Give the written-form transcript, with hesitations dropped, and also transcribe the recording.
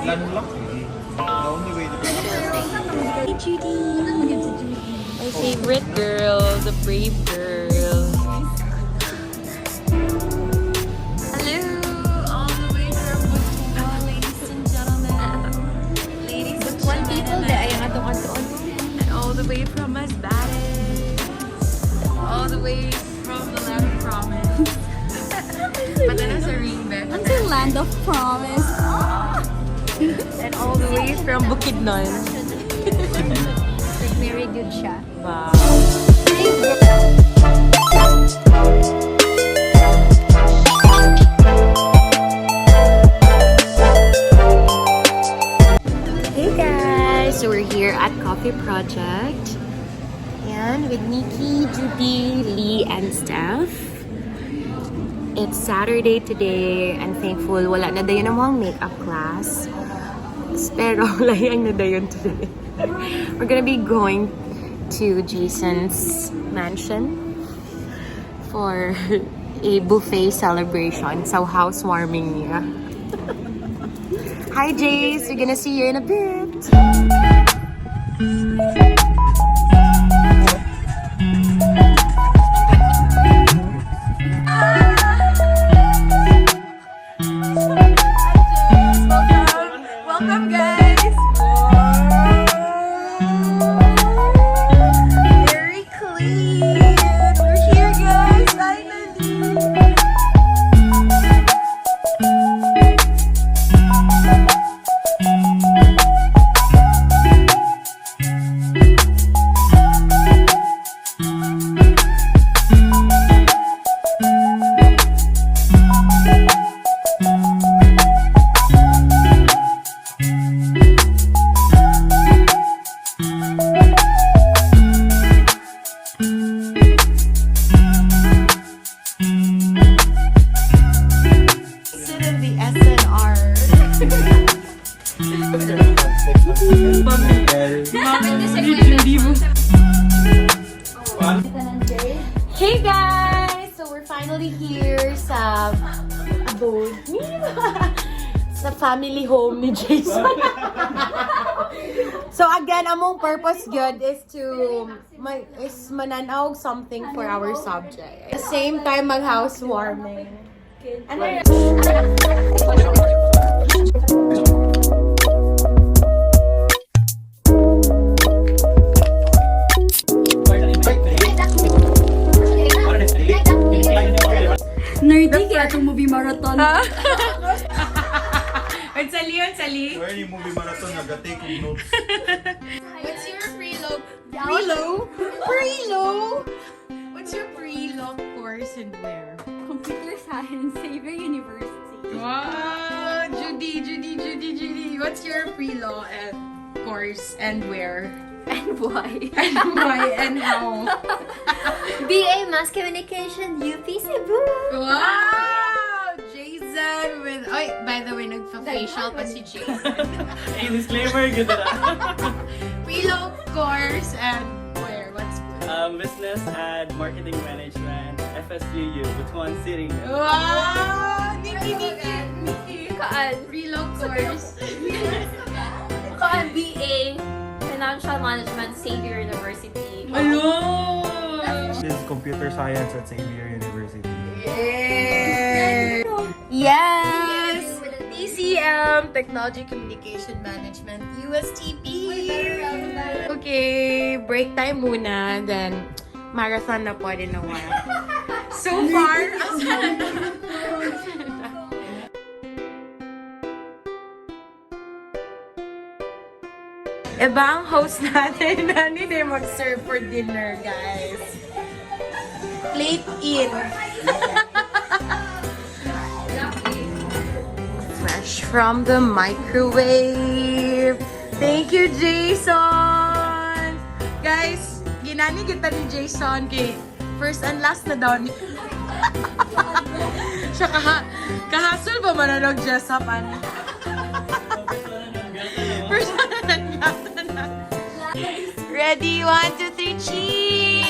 Landlocked. The only way to Hey, Judy! My favorite girl, the brave girl. Hello! All the way from Butuan, ladies and gentlemen. Ladies and One people gentlemen. da ay ang atong atuon. And all the way from Masbate. All the way from the land of promise. Pati na sa ring, be. Until land of promise. And all the way from Bukidnon. Like married yun siya. Wow. Hey guys! So we're here at Coffee Project. And with Nikki, Judy, Lee, and Steph. It's Saturday today and thankful wala na dayon ang mga makeup class. Pero layang na dayon today. We're gonna be going to Jason's mansion for a buffet celebration. So housewarming niya. Hi Jace! We're gonna see you in a bit! Welcome, guys! Very clean! We're here, guys! Finally! Sit in the SNR. Hey guys! So we're finally here sa abode ni sa family home ni Jason. So again, among purpose good is to is mananaw something for our subject. At the same time mag housewarming. Ano yun? Nerdy kaya itong movie marathon. Unsa li, unsa li? Where ni movie marathon naga-take og notes. What's your pre-lo? Pre-lo? Pre-lo? What's your pre-lo course and where? Computer Science, Xavier University. Wow! Judy, Judy, Judy, Judy. What's your pre-law and course and where? And why? And why and how? BA Mass Communication, UP Cebu. Wow! Jason with... Oy, by the way, nagpa-facial pa si Jason. Hey, disclaimer, good na. Pre-law course and where? What's good? Business and Marketing Management, FSUU, Butuan City. Wow! Nikki, Nikki, Nikki. Kaan. Pre-law course. Kaan BA Financial Management, Xavier University. Hello! This is computer science at Xavier University. Yay! Yes! TCM, Technology Communication Management, USTP. Okay, break time muna, then marathon na pwede na while. So far, asa na? Iba ang host natin na hindi mag-serve for dinner, guys. Plate in. Fresh from the microwave. Thank you, Jason! Guys, ginani kita ni Jason kay first and last na daw ni. Siya kahasol ba mananog dress up ano? First and last na. Ready? One, two, three, cheese!